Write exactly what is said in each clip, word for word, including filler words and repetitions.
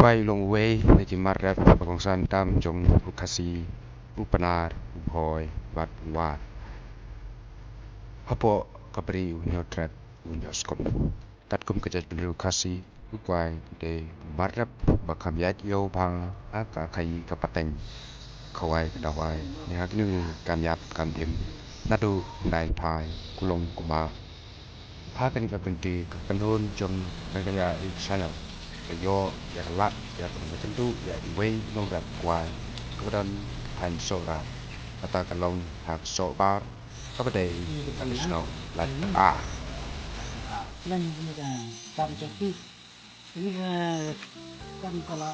Kwai u long uwei na ki mar rep ba kongsan tam jong u Khasi, u Pnar, u Bhoi bad u War. Hapoh ka bri u Hynñiewtrep u Hynñiewskum. Katkum ka jaitbynriew Khasi, u kwai u dei u mar rep ba kham ïaid ïew bha ha ka khaii ka pateng. Ka wai ka dawai ne ha kine kam ïap kam im. Naduh u nai phai, u long u kma. Ha kane ka kynti ka kynhun jong Meghalaya Eve Channel ka ïoh ïa ka lad ïa ka kyntu ïa uwei u nongrep kwai kaba don ha Sohra. Kata ka long ha ka Sohbar kaba dei ha ka shnong Laitkaba. Leng ni ka kam jong ki. Ni ka kam ka la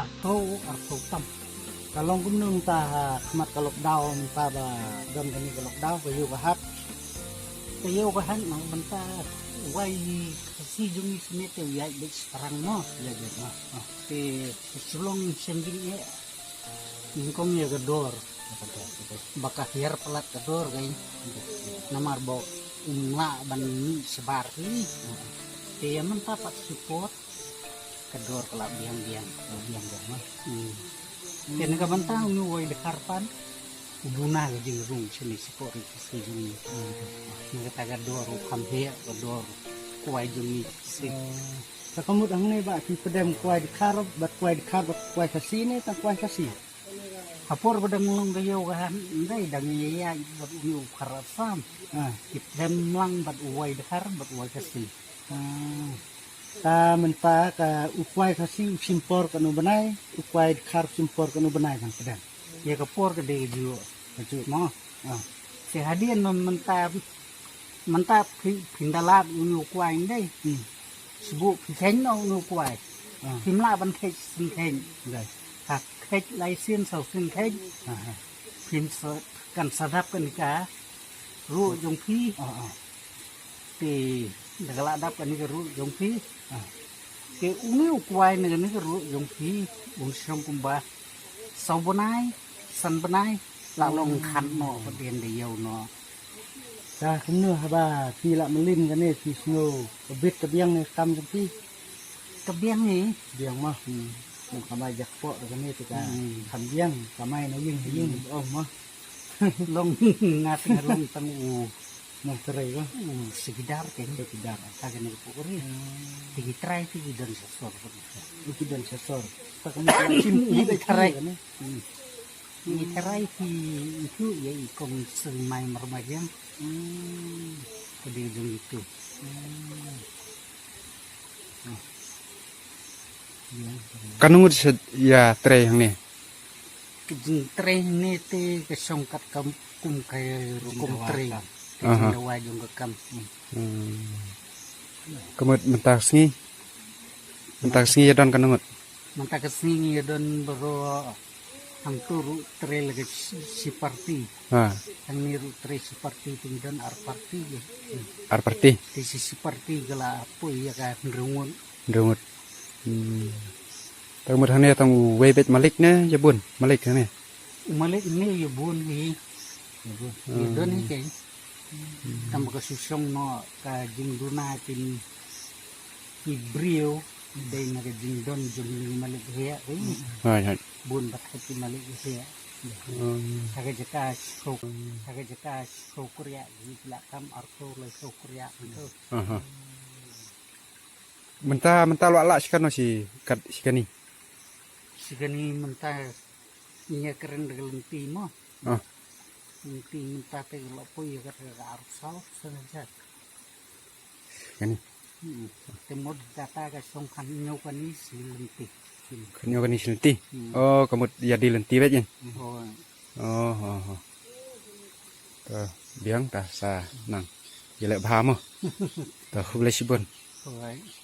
arphew, arphew tam. Ka long kumno mynta ha khmat ka lockdown, mynta ba don kane ka lockdown, ka ïew ka hat. Ka ïew ka hat na mynta wai Khasi jong ngi sne te u ïaid beit shynrang mo, ïaid beit mo. Te ka shlong shen jingeh nyngkong ïa ka dor. Ba ka hiar palat ka dor ka ïing. Namar ba um lah ban mih shabar hi. Te ïa mynta pat shu por ka dor ka la biang biang, ka la biang biang ma. Hmm. Te na ka bynta u ngi wai dkhar pat u duna ka jingrung shane shapoh ri Khasi jong ngi. Na kata ka dor u kham heh ka dor kwai jong ngi Khasi. Te ka mut hangne ba ki pdem kwai dkhar bad kwai dkhar bad kwai Khasi ne tang kwai Khasi. Ha por ba dang long ka ïew ka hat, ndai dang ïaid bad une u khar Assam. Ah. Ki pdem lang bad u wai dkhar bad u wai Khasi. Ah. Ka mynta ka u kwai Khasi u shim por kano bnai, u kwai dkhar u shim por kano bnai ban pdem. Ïa ka por ka dei ka juh. Ka juh mo. Ah. Te hadien ma mynta, mynta phi, phin da lad une u kwai ndai. Hmm. Shu buh phi kheiñ noh une u kwai. Ah. Phim lah ban kheiñ shisien kheiñ. Dei. Ha kheiñ lai sien saw sien kheiñ. Ah, ah. Phin sa, kan sa dap kane ka ruh jong phi. Ah, ah. Te da ka la dap kane ka ruh jong phi. Ah. Te une u kwai na kane ka ruh jong phi un shong kumba saw bnai, san bnai, la long khat noh, ba dien da ïew noh. Te kumno haba phi la mlien kane phi sngew ka bit ka biang ne kam jong phi? Ka biang ne. Biang ma. Hmm. Kum kamai jakpoh da kane te ka Hmm. kam biang, kamai na ïing ïing Hmm. ong ma. Long nga teng long tang u Nongtrei ba? U Sikidar ke. Sikidar. Ta kane ka pukri. Hmm. Te ki trai te ki don sha sor. Te ki don sha sor. Ta ka mut la shim Ngi ki trai. Kane. Hmm. Ngi trai ki itu ïa i kong Sri Mai Marmajang. Hmm. Ka dei jong itu. Hmm. Ka ngut sha ïa trei hangne. Ka jingtrei hangne te ka shong kat kam kum ka rukom trei. Ka Aha. Jingdawa jong ka kam. Hmm. Ka mut mynta ka sngi. Mynta ka sngi ïa don ka ngut. Mynta ka sngi ngi ïa don baroh hangto ruh trei la ka shi, shi parti. Ha. Hangne ruh trei shi parti te ngi don ar parti. Ar parti. Te shi, shi parti ka la poi ïa ka hynriew ngut. Hynriew ngut. Hmm. Tang mut hangne tang uwei beit malik ne ïa bun malik hangne. U malik ne ïa bun hi. Ïa bun. Hmm. Ïa don hi ke. Tang ba ka shu shong noh ka jingduna kin ki briew dei na ka jingdon jong ki malik heh. Hai, hai. Bun bad ki malik heh. Hmm. Ha ka jaka shok, ha ka jaka shok kriah ki la kam arto lai shok kriah. Aha. Mynta, mynta la lah shi kano shi kat shi kani. Shi kani mynta ngi ïa kren da ka lynti mo. Ah. Lynti mynta te ka la poi ïa ka arphew saw san hajar. Shi kani. Hmm. Te mut kata ka shong khathynñiew kani shi lynti. Khathynñiew kani shi lynti. Hmm. Oh, ka mut ïa die lynti beit ïa. Oh. Oh, oh, oh. To biang ta sa nang. Ïa leh bha mo. To khublei shibun. Alright.